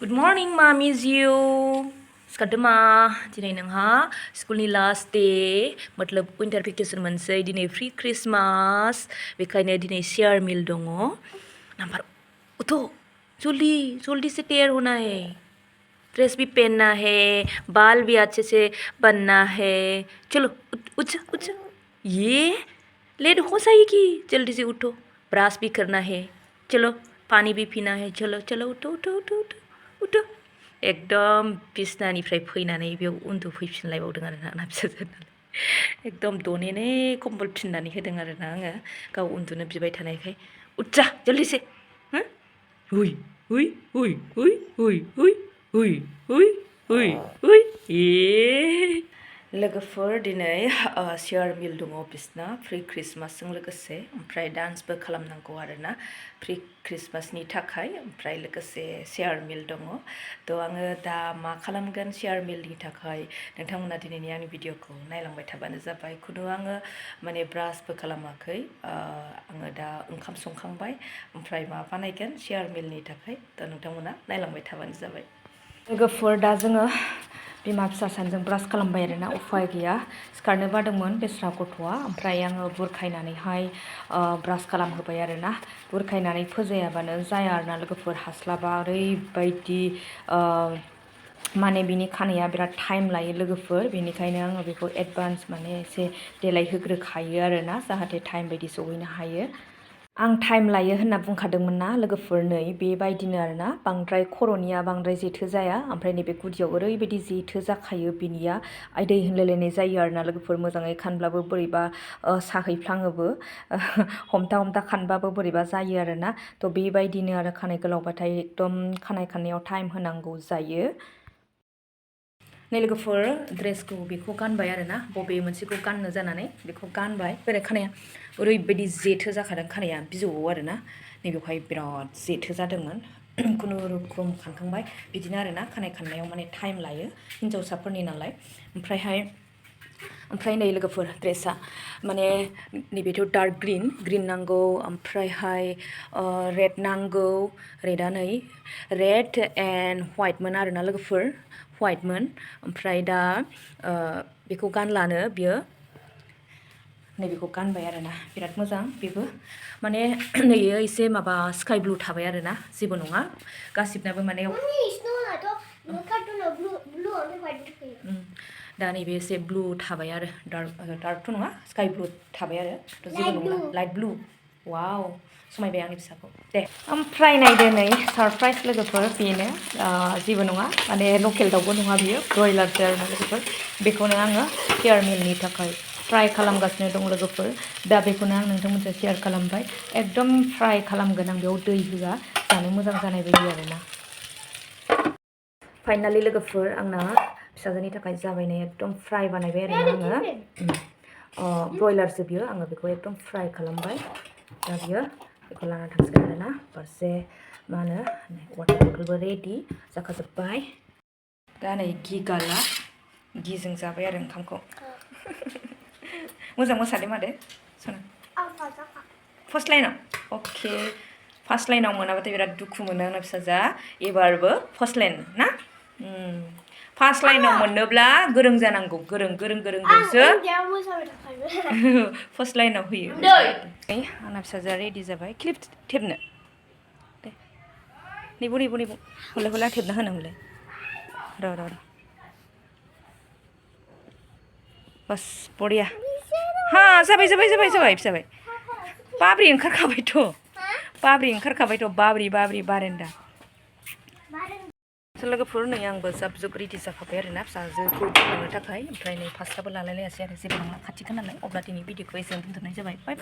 Good morning, Mommy's you. Skadema, दिनै नोंहा स्कुलनि लास्ट डे मतलब विंटार भेकेसन मोनसै दिनै फ्री क्रिसमास बेखायनो दिनै शेयार मिल दङ नंबर उठो जल्दी जल्दी से तैयार होना है ड्रेस भी पहनना है बाल भी अच्छे से बनना है चलो उठ उठ ये लेट हो जाएगी जल्दी से उठो ब्रश भी करना है चलो पानी भी पीना है चलो चलो उठो उठो उठो उठो उठो एकदम बिसनानिफ्राय फैनानै बेयाव उन्दुफैफिनलायबावदों आरोना आंना फिसाजोआ एकदम दनेने कम्बल फिननानै होदों आरोना आङो गाव उन्दुनो बिबाय थानायखाय उठजा जल्दिसे हुइ हुइ हुइ हुइ हुइ हुइ हुइ हुइ हुइ हुइ ए लोगोफोर दिनै शेयार मिल दङ बिसना प्रि क्रिसमासजों लोगोसे ओमफ्राय डान्सबो खालामनांगौ आरोना प्रि क्रिसमासनि थाखाय ओमफ्राय लोगोसे शेयार मिल दङ थ' आङो दा मा खालामगोन शेयार मिलनि थाखाय नोंथांमोना दिनैनि आंनि भिडिअखौ नायलांबाय थाबानो जाबाय खुनु आङो माने ब्रासबो खालामाखै आङो दा ओंखाम संखांबाय ओमफ्राय मा बानायगोन शेयार मिलनि थाखाय थ' नोंथांमोना नायलांबाय थाबानो जाबाय लोगोफोर दा जोङो बिमा फिसा सानजों ब्रास खालामबाय आरोना उफाय गैया सिखारनो बादोंमोन बेस्रा गथ'आ ओमफ्राय आङो बुरखायनानैहाय ब्रास खालामहोबाय आरोना बुरखायनानै फोजायाबानो जाया आरोना लोगोफोर हास्लाबा ओरैबायदि माने बिनि खानाया बिराद टाइम लायो लोगोफोर बेनिखायनो आङो बेखौ एडभान्स माने एसे देलायहोग्रोखायो आरोना जाहाथे टाइम बायदि सहैनो हायो आं टाइम लायो होनना बुंखादोंमोन ना लोगोफोर नै बेबायदिनो आरोना बांद्राय खर'निया बांद्राय जेथो जाया ओमफ्राय नैबे गुदियाव ओरैबायदि जेथो जाखायो बिनिया आयदै होनलायलायनाय जायो आरोना लोगोफोर मोजाङै खानब्लाबो बोरैबा साहैफ्लाङोबो हमथा हमथा खानबाबो बोरैबा जायो आरोना थ' बेबायदिनो आरो खानाय गोलावबाथाय एकदम खानाय खाननायाव टाइम होनांगौ जायो नै लोगोफोर ड्रेसखौ बेखौ गानबाय आरोना बबे मोनसेखौ गाननो जानानै बेखौ गानबाय बेरे खानाया ओरैबायदि जेथो जाखादों खानाया बिजौआव आरोना नैबेवहाय बिराद जेथो जादोंमोन खुनुरुखुम खानखांबाय बिदिनो आरोना खानाय खाननायाव माने टाइम लायो हिन्जावसाफोरनि नालाय ओमफ्राय नै लोगोफोर ड्रेसा माने नैबेथ' डार्क ग्रिन नांगौ ओमफ्रायहाय रेड नांगौ रेडआ नै रेड एन्ड व्हाइटमोन आरोना लोगोफोर व्हाइटमोन ओमफ्राय दा बेखौ गानलानो बियो नैबेखौ गानबाय आरोना बिराद मोजां बेबो माने नैयो एसे माबा स्काइ ब्लु थाबाय आरोना जेबो नङा गासिबनाबो माने दा नैबे एसे ब्लु थाबाय आरो डार्कथ' नङा स्काइ ब्लु थाबाय आरो जेबो नङा लाइट ब्लु वाव समायबाय आंनि फिसाखौ दे ओमफ्राय नायदो नै सारप्राइज लोगोफोर बेनो जेबो नङा माने लकेल दाउबो नङा बियो ब्रयलारसो आरोना लोगोफोर बेखौनो आङो शेयार मिलनि थाखाय फ्राय खालामगासिनो दं लोगोफोर दा बेखौनो आं नोंथांमोनजों शेयार खालामबाय एकदम फ्राय खालामगोन आं बेयाव दै होआ जानो मोजां जानाय बायदि आरोना फाइनालि लोगोफोर आंना फिसाजोनि थाखाय जाबायनाय एकदम फ्राय बानायबाय आरोना आङो ब्रयलारसो बियो आङो बेखौ एकदम फ्राय खालामबाय दा बियो बेखौ लाना थांसिगोन आरोना फारसे मा होनो वाटार बथलबो रेडि जाखाजोब्बाय दा नै घि गाला घिजों जाबाय आरो ओंखामखौ मोजां मोसादों मादे सना फार्स्ट लाइनाव अके फार्स्ट लाइनाव मोनाबाथाय बिराद दुखु मोनो आंना फिसाजोआ एबारबो फार्स्ट लाइन ना फार्स्ट लाइनाव मोननोब्ला गोरों जानांगौ गोरोंजोंसो फार्स्ट लाइनाव होयो आंना फिसाजोआ रेडि जाबाय क्लिप थेबनो दे नेबो हले थेबना होनो हले र' बस बरिया हा जाबाय फिसाबाय बाब्रि ओंखारखाबायथ' बाब्रि बारेन्दा लोगोफोर नै आंबो जाब जुब रेडि जाखाबाय आरोना फिसाजोखौ थांनो थाखाय ओमफ्राय नै फास्राबो लालायलायासै आरो जेबो नङा खाथिखा नालाय अब्ला दिनै भिडिअखौ एसेयावनो दोनथ'नाय जाबाय बाय